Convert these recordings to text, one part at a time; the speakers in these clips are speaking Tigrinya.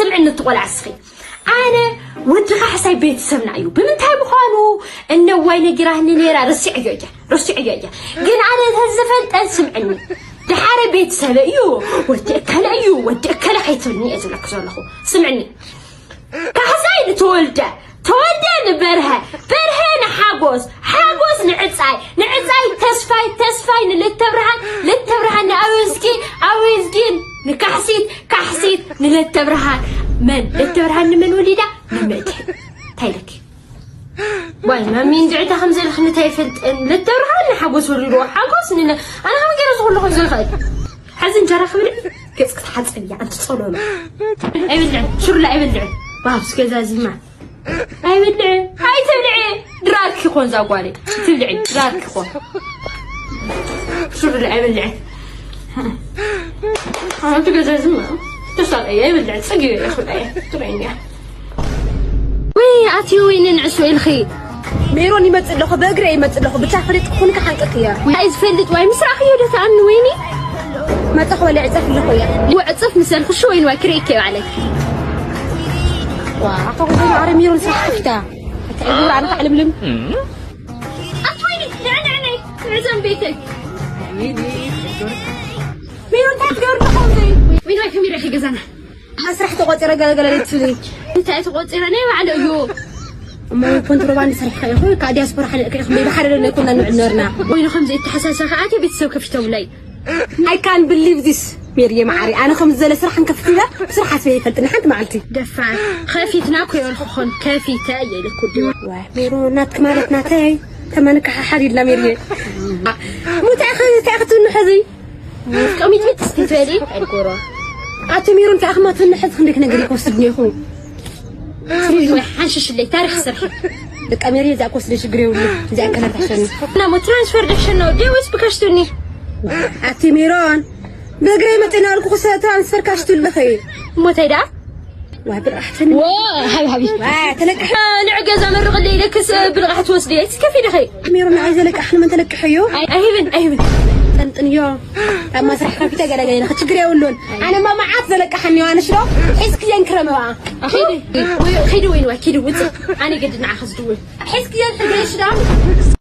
ስምዕኒ፣ እቲ ቆልዓ እስኺ፣ ኣነ ወዲ ካሕሳይ ቤተሰብና እዩ። ብምንታይ ምዃኑ እነዋይ ነጊራኒ ነይራ፣ ረሲዐዮ እየ፣ ረሲዐዮ እየ። ግን ኣነ ተዝፈልጠን፣ ስምዕኒ፣ ደሓረ ቤተሰበ እዩ፣ ወዲ እከለ እዩ፣ ወዲ እከለ ከይትብልኒ እየ ዝብለኪ ዘለኹ። ስምዕኒ፣ ካሕሳይ ንተወልደ፣ ተወልደ ንበርሀ፣ በርሀ ንሓጎስ፣ ሓጎስ ንዕጻይ፣ ንዕጻይ ተስፋይ፣ ተስፋይ ንለተብርሃን፣ ለተብርሃን ንኣውዝጊ፣ ኣውዝጊ ንካሕሲት፣ ካሕሲት ንለተብርሃን። መን ለተብርሃን ንመን ወሊዳ? ንምእቲ። እንታይ ኢለኪ? ዋይ ማሚ፣ እንድዕታ ከም ዘለኽኒ እንታይ ይፈልጥን? ለተብርሃን ንሓጎስ ወሊድዎ፣ ሓጎስ ንለ-፣ ኣነ ከመይ ገይረ ዝኹሉ ክብል ዝኽእል? ሕዚ እንጀራ ክብልዕ ገጽ ክትሓጽብ እያ፣ ኣንቲ ጸሎሎ። ኣይብልዕን፣ ሽሩላ ኣይብልዕን። ዋው፣ ስገዛዚማ። ኣይብልዕን፣ ኣይትብልዒ። ድራርኪ ኮን ዛጓለይ። ትብልዒ፣ ድራርኪ ኮን። ሽሩላ ኣይብልዕን። ኣንቲ ገዛዚማ። ተሳቀይ፣ ኣይብልዕን፣ ጽግቢ ይኹል ኣየ። ትበይንያ። ወይ ኣቲ ወይኒ ንዕሱ ኢልኺ። ሜሮን ይመጽእ ኣለኹ፣ ብእግረ ይመጽእ ኣለኹ፣ ብቻ ፈሊጥ ኩን ክሓንቅክ እያ። ወይ ዝፈልጥ ወይ ምስ ረኣኽዮ ዶ ትኣምኒ ወይኒ? መጻ ክበለ ዕጸፍ ኣለኹ እያ። ወ ዕጸፍ ምሰልኩ ሽ ወይኒ ወይ ክርእክ እየ ባዕለይ። ዋ፣ ኣታ ወይኒ ኣረ ሜሮን ስራሕ ከፊታ። ኣታ ዕጉር ኣነ ክዕልምልም። ኣቲ ወይኒ፣ ንዕ፣ ንዕ፣ ንዕ፣ ንዕ ዘንቤተይ። ሜሮን እንታይ ትገብር ኣለኹ? ወይኒ ወይ ከመይ ረኺ ገዛና? መስርሕ ተቆጺረ ገለገለ ልትብሊ። እንታይ ተቆጺረ? ናይ ባዕለ እዩ። እሞ ኮንትሮባንድ ሰሪሕካ ኢኹ፣ ካብ ዲያስፖራ ሓሊቕካ ኢኹ፣ ብሓደ ደሎ ኣይኮና ንዕነርና። ወይኑ ከምዚ እተሓሳሰኻ ኣትየ ቤተሰብ ከፊቶምለይ። I can't believe this. ሜሪየ መዓሪ፣ ኣነ ከም ዘለ ስራሕ እንከፍትያ፣ ስራሕ ኣስበ ይፈልጥና ሓንቲ መዓልቲ። ደፋር፣ ከፊትና እኮ የልኩኹን፣ ከፊተ እየ ኢልኩ ድዩ? ዋይ፣ ሜሮ ናትክ ማለት ናተይ፣ ተመንካ ሓሓር ኢልና ሜሪየ። ሙታይ ኸ፣ እንታይ ክትብኒ ሕዚ? ቀሚት ቤት እስቲ ትበሊ? ኣይኮሮ። ኣቲ ሜሮን፣ እንታይ ክማ ትብኒ ሕዚ ክንደይ ክነግር ይከውስድ ኔኹ? ወይ ሓንሽሽለይ፣ ታሪኽ ስርሒ። በቃ ሜሪ፣ እዛ ክወስደ ሽግር የብሉ። እዛ ከለር ተሕሸኒ። እና ሞ ትራንስፈር ደሕሸና ወዲ ወይስ ብካሽ ትብኒ? ኣቲ ሜሮን፣ ብእግረይ መጺና ኣልኩ ክሰ ትራንስፈር ካሽ ትብልኺ። እሞ እንታይ ደኣ? ዋ፣ ብልቃሕ ትብኒ። ዋ፣ ሃቢ፣ ሃቢ። ዋ፣ ተለቅሕ። ንዕ ገዛ መርቕለይ ኢለክስ ብልቓሕ ትወስዲ። እስከ ፊድኺ። ሜሮን፣ ንዓይ ዘለቅሕ ንመን ተለቅሕዮ? ኣይ፣ ኣይህብን፣ ኣይህብን። ጠንጥንዮ። ኣብ መስርሕ ከፊተ ገለ ገለ ኢለኺ፣ ችግር የብሉን። ኣነማ መዓት ዘለቅሓኒ ኣነሽ ዶ? ሒዝክየን ክረመዋ። ኺዲ፣ ወይ፣ ኺዲ ወይ ንዋ፣ ኪዲ ውጽእ። ኣነ ገድድ ንዓኺ ዝድውል። ሒዝክየን ሕገሽ ዶ?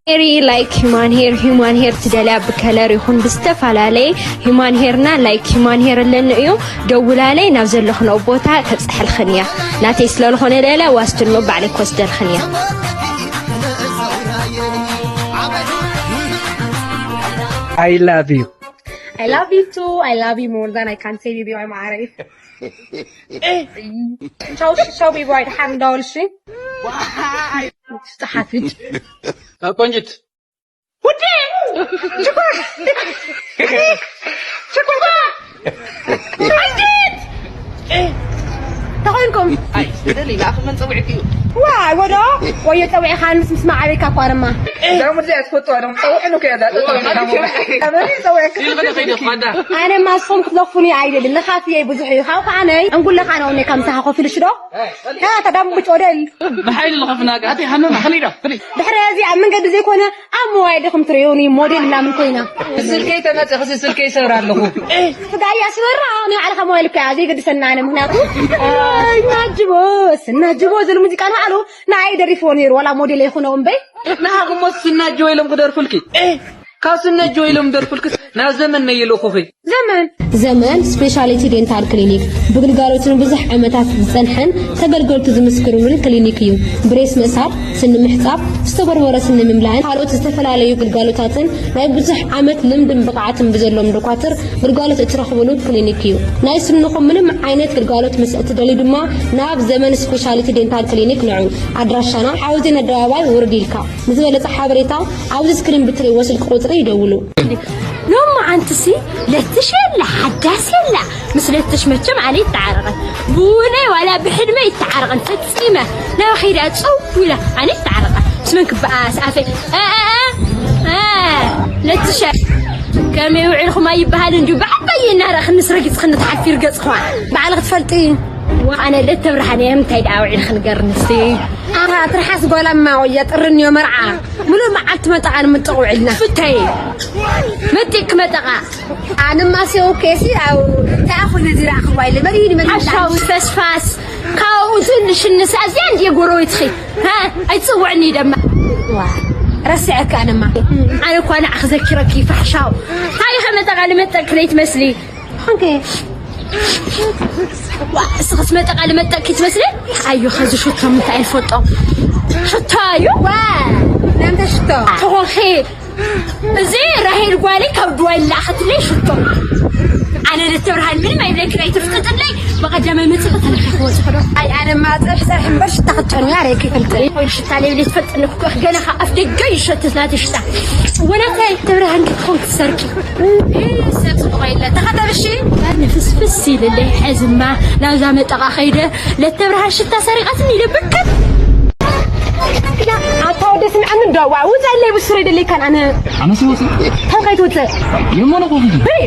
ሜሪ ላይክ ሂማን ሄር፣ ሂማን ሄር ትደልያ ብከለር ይኹን ብዝተፈላለየ ሂማን ሄርና ላይክ ሂማን ሄር ኣለኒ እዩ። ደውላለይ፣ ናብ ዘለኽንኦ ቦታ ከብጽሐልኽን እያ። ናተይ ስለልኾነ ለለ ዋስትንኡ ባዕለይ ክወስደልኽን እያ። I love you. I love you too. I love you more than I can tell you, my ማዓረይ። ቻው፣ ቻው፣ ቢቢ ዋይ፣ ደሓን እንዳወልሽ። ጸሓፊት። ቆንጅት። ውዴ! ሽኮር! ሽኮር! ቆንጅት! ተኾይንኩም? ኣይ፣ ደሊ፣ ንኣኺ መን ጸዊዕኪ እዩ? ዋይ፣ ወዶ፣ ወዮ ጸዊዕኻን ምስ ምስማዕ ኣበይካ እኳ ድማ። እዛ ሙዚያ ትፈትዋ ዶ? ጸውዕኑ ከ እዛ ጸውዕኑ። ኣበይ ጸውዕኪ? ኢልኺ ዶ ከይዲ ኳዳ? ኣነ ማስኹም ክትለፉኒ ኣይደልን። ልኻፍየይ ብዙሕ እዩ። ካብ ከዓነይ፣ እንጉለኻ ነው እኔ ከምሳኻ ኮፍ ኢልሽ ዶ? ያ፣ ተዳምብጭ ወደል። ብሓይሊ ልኸፍናካ። ኣቲ ሃመማ፣ ኸሊዶ፣ ኸሊዶ። ድሕሪ እዚ ኣብ መንገዲ ዘይኮነ፣ ኣብ ሞባይል ዲኹም ትርእዩኒ፣ ሞዴል ምናምን ኮይና። ስልከይ ተመጽእ፣ ክሲ ስልከይ ይሰብር ኣለኹ። ስጋያ ስበራ፣ ናይ ባዕልኻ ሞባይል እኮ እያ፣ ዘይገድሰና ኣነ፣ ምኽንያቱ፣ ስናጅቦ፣ ስናጅቦ ዝብል ሙዚቃ ንባዕሉ ንዓይ ደሪፍዎ ነይሩ፣ ዋላ ሞዴል ኣይኹነው እምበይ። ንዓኹም ሞስ ስናጅቦ ኢሎም ክደርፉልኪ። ካብ ስነጆ ኢሎም ደርፉልክስ ናብ ዘመን መይልእኹኺ። ዘመን። ዘመን ስፔሻሊቲ ዴንታል ክሊኒክ ብግልጋሎቱ ንብዙሕ ዓመታት ዝጸንሐን ተገልገልቱ ዝምስክርሉን ክሊኒክ እዩ። ብሬስ ምእሳር፣ ስኒ ምሕጻብ፣ ዝተቦርቦረ ስኒ ምምላእን ካልኦት ዝተፈላለዩ ግልጋሎታትን ናይ ብዙሕ ዓመት ልምድን ብቕዓትን ብዘሎም ዶኳትር ግልጋሎት እትረኽብሉ ክሊኒክ እዩ። ናይ ስንኹም ምንም ዓይነት ግልጋሎት ምስ እትደልዩ ድማ ናብ ዘመን ስፔሻሊቲ ዴንታል ክሊኒክ ንዑ። ኣድራሻና ሓውዜን ኣደባባይ ውርድ ኢልካ። ንዝበለጸ ሓበሬታ ኣብዚ ስክሪን ብትርእይዎ ስልኪ ቁጽሪ ይደውሉ። ሎሚ ኣንትሲ ለትሽ የላ፣ ሓዳስ የላ። ምስ ለትሽ መቸም ኣነ ይተዓረቐን። ብውነይ ዋላ ብሕድመ ይተዓረቐን። ፈጺመ ናብ ኸይዳ ጸው ኢለ ኣነ ይተዓረቐን። ምስ መን ክበኣስ ኣፈይ? እ፣ እ፣ እ፣ እ፣ ለትሸ። ከመይ ውዒልኹም ኣይበሃል እንድዩ። ብዓባይ እናረእኽንስ ረጊጽኽኒ ትሓፊር ገጽ ኸዋ። ባዕልኺ ትፈልጢ። ኣነ ለተብርሃን እየ። እንታይ ደኣ ውዒልኺ ንገርኒ እስቲ። ኣታ ትርሓስ ጓላማ ወያ ጥርንዮ መርዓ። ሙሉእ መዓልቲ መጠቓ ንምጥቕ ውዒልና። ፍተይ። መጢክ መጠቓ። ኣነማ ሴው ኬሲ ኣብ ተኣኹነ ዝረኣኽዋ ኢለ መሪኒ መሪኒ። ሓሻው ፈስፋስ። ካብኡ ትንሽ ንሳ እዚኣ እንድየ ጎረቤትኺ። ሃ፣ ኣይትጽውዕኒ ደማ። ዋ፣ ረሲዐካ ኣነማ። ኣነ እኳ ንዓኺ ዘኪረኪ ፋሕሻው። እንታይ ኢኸ መጠቓ ልመጠቅኪ ዘይትመስሊ? ኦኬ። ዋ፣ እስኽስ መጠቓ ልመጠቅኪ ትመስሊ? ኣዩ፣ ኸዚ ሽቶ ምንታይ ኣይፈልጦ። ሽቶ ኣዩ? ዋ፣ ናንተ ሽቶ። ተኾኺ። እዚ ራሄል ጓለይ ካብ ድባይ ዝለኣኸትለይ ሽቶ። ኣነ ለተብርሃን ምንም ኣይብለኪ፣ ኣይትፍጥጥለይ። ብቐዳማይ መጽእ ተለኺ ክወጽእ ዶ? ኣይ፣ ኣነ ማጽእ ሕሳብ ሕንበር ሽታ ክትጨኑ ኣረኪ ፈልጥ። ወይ ሽታ ለይብለይ ትፈልጥኒ እኮ፣ ገና ካብ ኣፍ ደገ ይሸትት ናተይ ሽታ። ወላ እንታይ ተብርሃን ክትኾን ክትሰርቂ። ሰብ ጽቡቕ የለ። ተኸተል እሺ። ኣነ ፍስፍስ ይልለይ። ሕዝማ ናብዛ መጠቓ ኸይደ ለተብርሃን ሽታ ሰሪቓትኒ ኢለ ብክት። ኣታ ወደ ስምዐኒ እንዶ፣ ዋ፣ ውፅእ ኣለይ ብስሩ ይደለይካን ኣነ። ኣነስ ይወፅእ። ካብ ከይትውፅእ። የሞነ ኮፊ። ሄይ!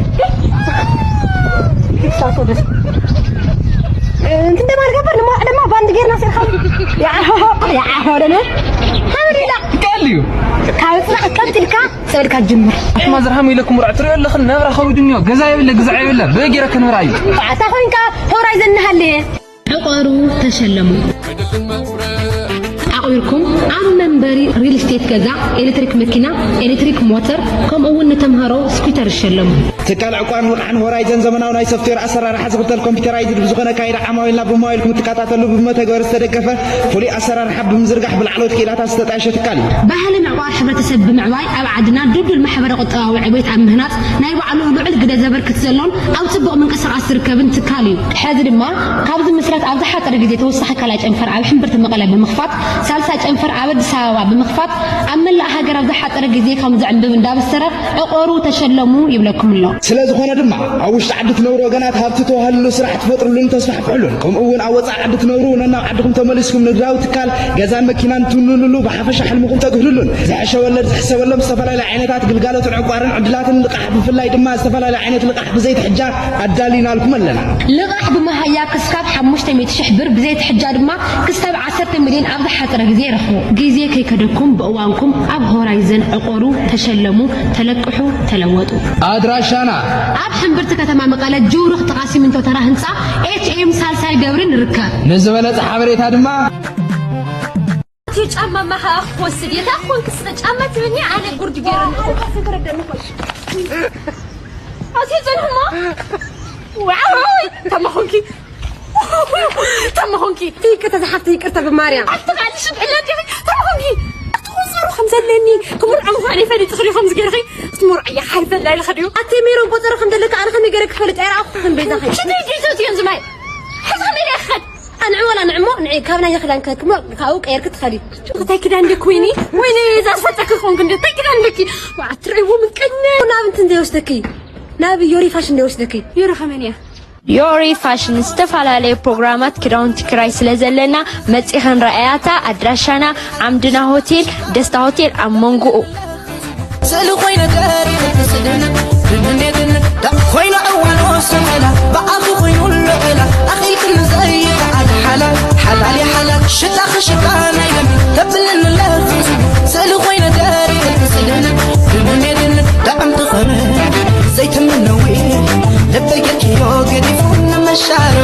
ክሳብ ወደ። እንትን ደማ ንገብር፣ ንሞ-፣ ደማ ባንድ ጌርና ሰርካ። ያሆ፣ ያሆ፣ ደነ። ሓመድ ኢላ። ይቃል እዩ። ካብ ፅናዕ ቀንጢልካ፣ ፀልካ ጅምር። ኣሕማ ዝርሃም ኢለኩም ርዕ ትሪኦ ኣለኽን፣ ናብራ ኸዊዱኒ፣ ገዛ የብለ፣ ግዛዕ የብለ፣ በጌረ ክንብራ እዩ። ኣታ ኮይንካ፣ ሆራይዘን ንሃሌ። ዕቆሩ ተሸለሙ። ዓቑርኩም ኣብ መንበሪ ሪል ስቴት ገዛ፣ ኤሌክትሪክ መኪና፣ ኤሌክትሪክ ሞተር፣ ከምኡ እውን ንተምሃሮ ስኩተር ይሸለሙ። ትካል ዕቋርን ልቓሕን ሆራይዘን ዘመናዊ ናይ ሶፍትዌር ኣሰራርሓ ዝኽተል ኮምፒውተራይዝድ ብዝኾነ ኣካይዳ ዓማዊልና ብሞባይልኩም እትከታተሉ ብመተግበሪ ዝተደገፈ ፍሉይ ኣሰራርሓ ብምዝርጋሕ ብላዕለዎት ክኢላታት ዝተጣየሸ ትካል እዩ። ባህሊ ምዕቋር ሕብረተሰብ ብምዕባይ ኣብ ዓድና ድልዱል ማሕበረ ቁጠባዊ ዕቤት ኣብ ምህናፅ ናይ ባዕሉ ልዑል ግደ ዘበርክት ዘሎን ኣብ ፅቡቕ ምንቅስቓስ ዝርከብን ትካል እዩ። ሕዚ ድማ ካብ ዝምስረት ኣብ ዝሓፀረ ግዜ ተወሳኺ ካልኣይ ጨንፈር ኣብ ሕምብርቲ መቐለ ብምኽፋት፣ ሳልሳይ ጨንፈር ኣብ ኣዲስ ኣበባ ብምኽፋት፣ ኣብ መላእ ሃገር ኣብ ዝሓፀረ ግዜ ከም ዘዕንብብ እንዳበሰረ ዕቆሩ ተሸለሙ ይብለኩም ኣሎ። ስለ ዝኾነ ድማ ኣብ ውሽጢ ዓዲ ትነብሩ ወገናት ሃብቲ ተዋህልሉ ስራሕ ትፈጥሩሉን ተስፋሕፍሕሉን፣ ከምኡ እውን ኣብ ወፃኢ ዓዲ ትነብሩ ነናብ ዓድኹም ተመሊስኩም ንግዳዊ ትካል ገዛን መኪናን ትውንንሉ ብሓፈሻ ሕልምኹም ተግህዱሉን ዝሕሸ ወለድ ዝሕሰበሎም ዝተፈላለዩ ዓይነታት ግልጋሎትን ዕቋርን ዕድላትን ልቓሕ ብፍላይ ድማ ዝተፈላለዩ ዓይነት ልቓሕ ብዘይቲ ሕጃ ኣዳሊናልኩም ኣለና። ልቓሕ ብመሃያ ክስካብ ሓሙሽተ ሚእቲ ሽሕ ብር ብዘይቲ ሕጃ ድማ ክስታብ ዓሰርተ ሚልዮን ኣብ ዝሓፀረ ግዜ ይረኽቡ። ግዜ ከይከደኩም ብእዋንኩም ኣብ ሆራይዘን ዕቆሩ፣ ተሸለሙ፣ ተለቅሑ፣ ተለወጡ። ኣድራሻና ኣብ ሕምብርቲ ከተማ መቐለ ጅውሩኽ ጥቓ ሲሚንቶ ተራ ህንፃ ኤች ኤም ሳልሳይ ደብሪ ንርከብ። ንዝበለፀ ሓበሬታ ድማ እቲ ጫማ ማኻ ክወስድ የታ ኮንክ ስለ ጫማ ትብኒ ኣነ ጉርድ ገይረ ኣቲ ጽንሕሞ ዋው ተመኾንኪ ተመኾንኪ ይቅርታ ዝሓፍተ ይቅርታ ብማርያም ኣቲ ቃልሽ ብዕለት ተመኾንኪ ኣቲ ኮንሰሩ ከም ዘለኒ ክምርዖ ምዃን ይፈልጥ ክሪ ከም ዝገርኺ ክትምርዖ እያ ሓልፈላ ኢለ ኸድዩ ኣቲ ሜሮን ቆጸሮ ከም ዘለካ ኣነ ከመይ ገይረ ክፈልጥ እየ ረኣኹ ከም ቤዛኺ ሽተይ ጌቶት እዮም ዝማይ ሕዚ ከመይ ኢለ ክኸድ ኣንዕ ወላ ንዕሞ ንዒ ካብ ናይ ክዳን ከክሞ ካብኡ ቀየርክ ትኸዲ እንታይ ክዳን ደክ ወይኒ ወይኒ እዛ ዝፈጠክ ኾንክ እንደ እንታይ ክዳን ደኪ ትርእይዎ ምቀኛ ናብ እንትን ዘይወስደኪ ናብ ዮሪ ፋሽን ዘይወስደኪ ዮሪ ከመን እያ ዮሪ ፋሽን ዝተፈላለዩ ፕሮግራማት ክዳውንቲ ክራይ ስለ ዘለና መፂኸን ረኣያታ ኣድራሻና ዓምድና ሆቴል ደስታ ሆቴል ኣብ መንጎኡ ስእሊ ኮይነ ደሪበ ስእልን ድምኔትን ኮይነ እዋን ወሰኸላ ብኣኺ ኮይኑ ልዕላ ኣኺልክኒ ዘይከኣል ሓላል ሓላል ሓላል ሽታኺ ሽታ ናይ ደም ተብልኒ ለኽሱ ስእሊ ኮይነ ደሪበ ስእልን ድምኔትን ዳዕም ትኸነ ዘይትምነዊ ልበይ ገርኪዮ ገዲፉ ንመሻሮ